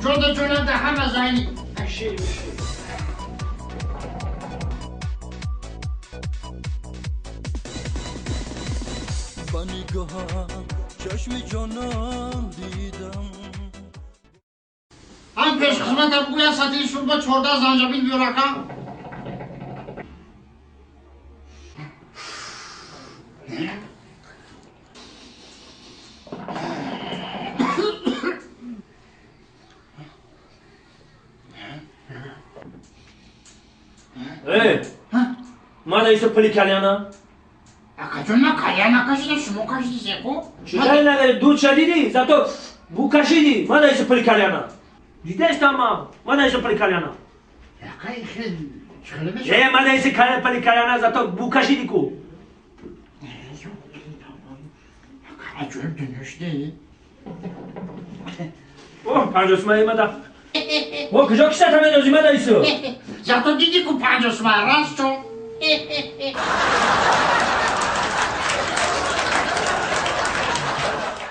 Ҷода ҷонада ҳама зайни. Шир. Ба нигоҳам чашми ҷонон дидам. Ҳам пешхизмата бугӯя сатили шурба 14 занҷабил биёрака. Эй, мана исо пули кальяна. Акаҷон, ман кальян накашидам, шумо кашидисеку. Читай надори, дуд шадиди, зато бу кашиди. Мана исо пули кальяна. Дидестам ман, мана исо пули кальяна. Акай хел чӣ мешавад? Э, мана исо пули кальяна, зато бу кашиди ку. Аҷоиб дунё шуди. О, 50 сумаи мада. О, куҷо киштата медози, мана исо? Зато диди ку 50 сума раст чо.